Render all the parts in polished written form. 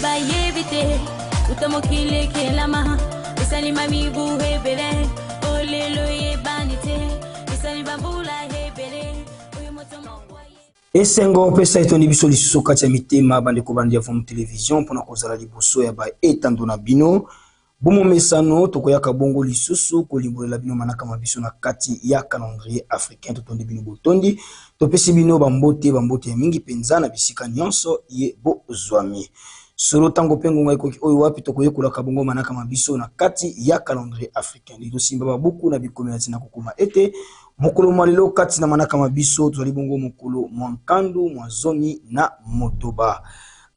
Bayebi te uta mokili ekelama esalima mibu ebele o lelo eyebani te esali bambula ebele oyo moto moko Esengo pesa etondi biso lisusu kati ya mitema bandeko bandi ya Vom Television mpona kozala liboso ya ba etando na bino. Bomomesano tokoyaka bongo lisusu kolimbolela bino manaka ma biso na kati ya calendrier africain. Totondi bino botondi, topesi bino ba mbote, ba mbote ya mingi penza na bisika nionso ye bozwami. Solo tango pe ngonga ekoki oyo wapi tokoyekolaka bongo manaka ma biso na kati ya calendrier africain. Ndenge tosimba ba buku na bikomi na tina kokoma ete mokolo mwa lelo kati na manaka ma biso tozali bongo mokolo mwa nkandu mwa 16.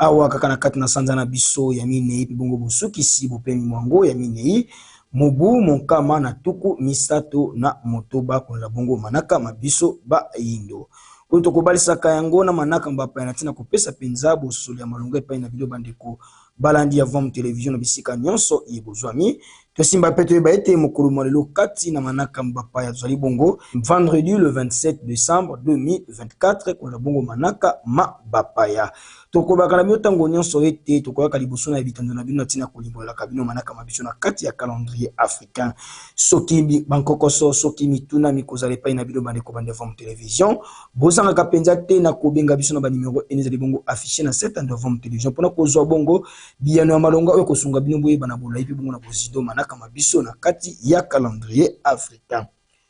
Awa kaka na kati na sanza na biso ya minei mpe bongo bosukisi bopemi mwango ya minei mobu monkama na 36 kolanda bongo manaka ma biso bayindo oyo tokobalisaka yango na manaka mbapaya na ntina kopesa mpenza bososoli ya malonga epai na bino bandeko balandi ya Vom Television na bisika nyonso ye bozwami. Tosimba mpe toyeba ete mokolo mwa lelo kati na manaka mbapaya tozali bongo vendredi le 27 décembre 2024 kolanda bongo manaka ma bapaya. Tokobaka na bino ntango nyonso ete tokoyaka liboso na bitando na bino na ntina kolimbolelaka bino manaka ma biso na kati ya calendrier africain. Soki bankokoso, soki mituna mikozala epai na bino bandeko bande Vom Television, bozangaka mpenza te na kobenga biso na ba numero ene ezali bongo affiche na set and Vom Television mpona kozwa bongo biyano ya malonga oyo ekosunga bino boyeba na bolai mpe bongo na bozindo manaka ma biso na kati ya calendrier africain.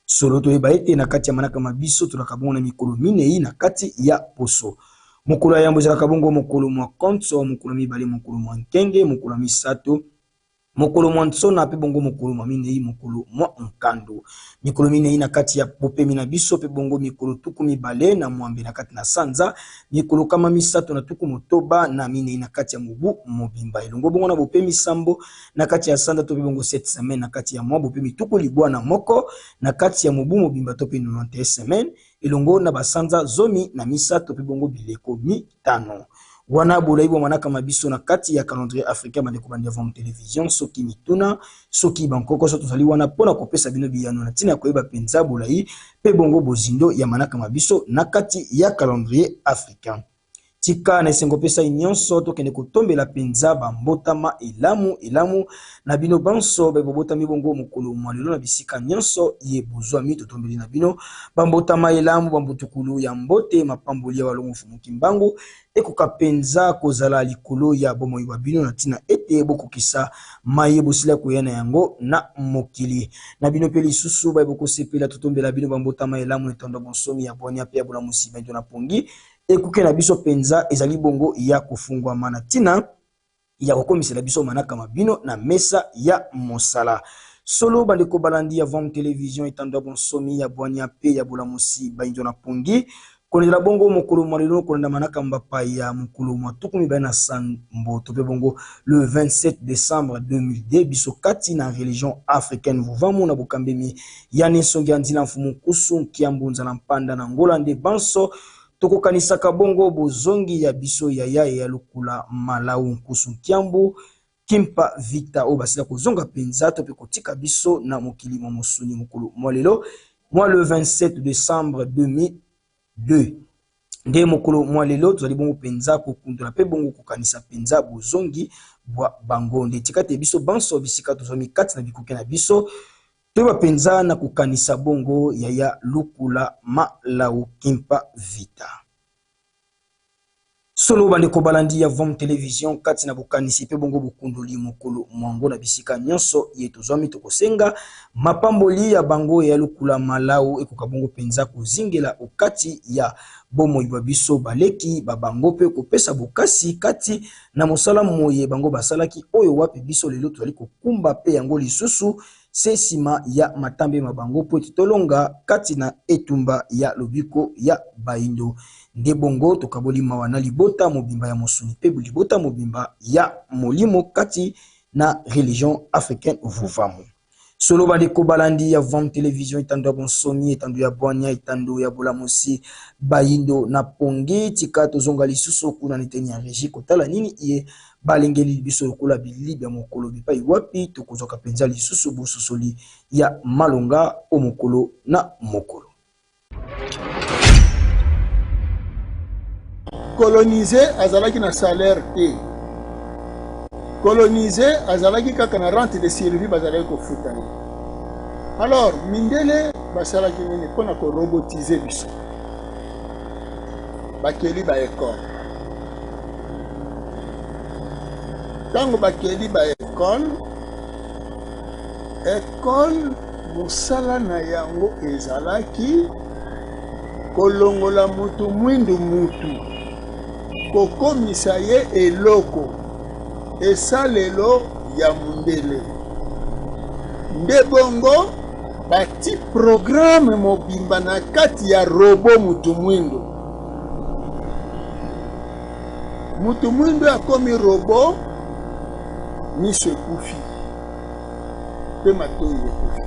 Solo toyeba ete na kati ya manaka ma biso tolaka bongo na mikolo minei na kati ya poso. Mokolo ya yambo ezalaka bongo mokolo mwa konso, mokolo ya mibale mokolo mwa nkenge, mokolo ya misato Mokolo mwa nsona mpe bongo mokolo mwa minei mokolo mwa nkando. Mikolo minei na kati ya bopemi na biso mpe bongo mikolo 28 na kati na sanza, mikolo 364 na kati ya mobu mobimba. Elongo bongo na bopemi sambo na kati ya sanza to mpe bongo 7 semaines na kati ya mwa, bopemi 91 na kati ya mobu mobimba to mpe 91 semaines, elongo na basanza 13 mpe bongo bileko mitano. Wana bolai bwa manaka ma biso na kati ya calendrier africain bandeko bandi ya Vom Television, soki mituna, soki bankokoso, tozali wana mpo na kopesa bino biyano na ntina ya koyeba mpenza bolai mpe bongo bozindo ya manaka ma biso na kati ya calendrier africain. Tika na esengo pesai nionso tokende kotombela penza ba mbotama elamu elamu na bino banso baye bobotami bongo mokolo mwa lelo na bisika nionso ye bozwami. Totombeli na bino ba mbotama elamu, ba mbutukulu ya mbote, mapamboli ya Walongo Mfumu Kimbangu ekoka penza kozala likolo ya bomoi bwa bino na tina ete bokokisa maye bosila koya na yango na mokili. Na bino pe lisusu baye bokosepela, totombela bino ba mbotama elamu na etando ya bonsomi, ya bwania pe ya bolamusi baito na pongi. Ekuke na biso mpenza ezali bongo ya kofungwama na ntina ya kokomisela biso manaka ma bino na mesa ya mosala. Solo, bandeko balandi ya Vom Television, etando ya bonsomi, ya bwania mpe ya bolamusi bainzo na pongi, kolendela bongo mokolo mwa lelo kolanda manaka mbapaya mokolo mwa 27 to mpe bongo le 27 decembre 2002 biso kati na religion africaine Vuvamu na bokambemi ya Nensongi ya Nzila Mfumu Nkusu Nkiambu Nzala Mpanda na Ngola nde banso tokokanisaka bongo bozongi ya biso yaya ya Lukula Malau Nkusu Nkiambu Kimpa Vita oyo basila kozonga penza to pe kotika biso na mokili mwa mosuni mokolo mwa lelo mwa le 27 decembre 2002. Nde mokolo mwa lelo tozali bongo mpenza kokundola mpe bongo kokanisa mpenza bozongi bwa bango. Nde tika te biso banso bisika tozwami kati na bikuke na biso toyeba mpenza na kokanisa bongo yaya Lukula Malau Kimpa Vita. Solo bandeko balandi ya Vom Television kati na bokanisi pe bongo bokundoli mokolo mwango na bisika nionso ye tozwami tokosenga mapamboli ya bango ya lukula malau ekoka bongo penza kozingela okati ya bomoi bwa biso baleki ba bango pe kopesa bokasi kati na mosala moye bango basalaki oyo wapi biso lelo tozali kokumba pe yango lisusu se sima ya matambe ma bango mpo ete tolonga kati na etumba ya lobiko ya baindo. Nde bongo tokaboli mawa na libota mobimba ya mosuni mpe libota mobimba ya molimo kati na religion africaine Vuvamu. Solo bandeko balandi ya Vam Television, etando ya bonsomi, etando ya bwania, etando ya bolamusi bayindo na pongi, tika tozonga lisusu kuna na eteni ya regie kotala nini iye Balengeli biso lokola bilili bya mokolo bipai wapi tokozwaka mpenza lisusu bososoli ya malonga o mokolo na mokolo. Colonise azalaki na salaire te. Colonise azalaki kaka na rente de survie bazalaki kofuta ye. Alors mindele basalaki nini mpo na korobotize biso? Bakeli ba ecole. Ntango bakeli ba ecole, ecole mosala na yango ezalaki kolongola mutu mwindu mutu, kokomisa ye eloko, esalelo ya mundele. Nde bongo bati programme mobimba na kati ya robot mutu mwindu. Mutu mwindu akomi robot, miso ekufi mpe matoyi ekufi.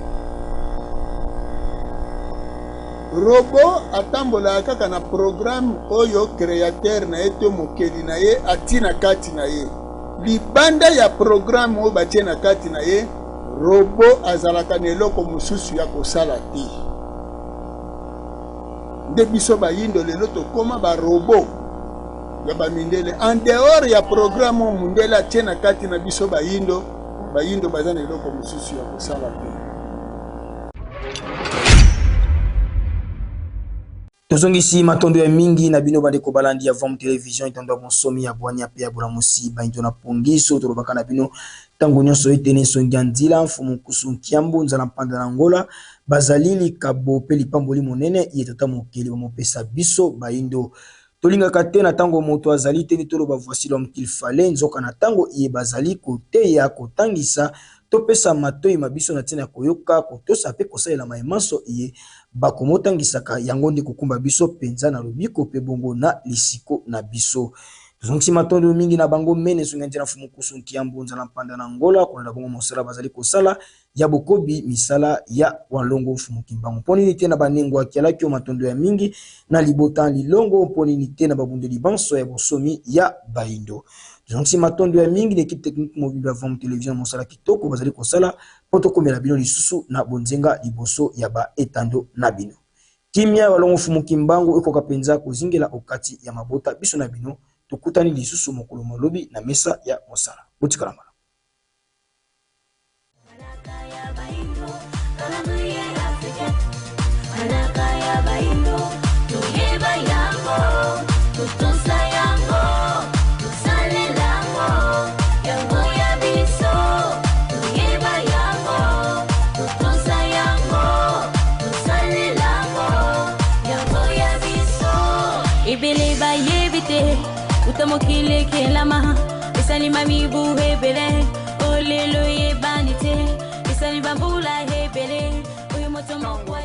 Robot atambolaka kaka na programme oyo createur na ye to mokeli na ye ati na kati na ye. Libanda ya programme oyo batie na kati na ye, robot azalaka na eloko mosusu ya kosala te. Nde biso bayindo lelo tokoma ba robot ya ba mindele. En dehors ya programme oyo mundele atie na kati na biso bayindo, bayindo baza na eloko mosusu ya kosala te. Tozongisi matondo ya mingi na bino bandeko balandi ya Vom Television, etando ya bonsomi ya bwania pe ya bolamusi bayindo na pongi. So tolobaka na bino tango nyonso ete na esongi ya nzila Mfumu Nkusu Nkiambu Nzala Mpanda na Angola bazali likabo pe lipamboli monene iye Tata Mokeli bamopesa biso bayindo. Tolingaka te na tango moto azali te nde toloba voici l'homme qu'il fallait, nzoka na tango iye bazali koteya, kotangisa, topesa matoyi ma biso na tina ya koyoka, kotosa pe kosalela maye manso iye bakomotangisaka, yango nde kokumba biso penza na lobiko pe bongo na lisiko na biso. Tozongisi matondo mingi na bango Mene Zunga-Nzela Mfumu Nkusu Nkiambu Nzala Mpanda na Angola kolanda bongo mosala bazali kosala ya bokobi misala ya Walongo Mfumu Kimbangu. Mpo nini te na banengo akialaki o matondo ya mingi na libota lilongo? Mpo nini te na babundeli banso ya bosomi ya Bayindo? Tozongisi matondo ya mingi na equipe technique mobimba ya Vom Television na mosala kitoko bazali kosala mpo tokomela bino lisusu na bonzenga liboso ya ba etando na bino. Kimia ya Walongo Mfumu Kimbangu ekoka penza kozingela okati ya mabota biso na bino. Tokutani lisusu mokolo mwa lobi na mesa ya mosala. Botikala malamu. Ebele bayebi te uta mokili ekelama esalima mibu ebele olelo eyebani te esali bambula ebele oyo moto moko.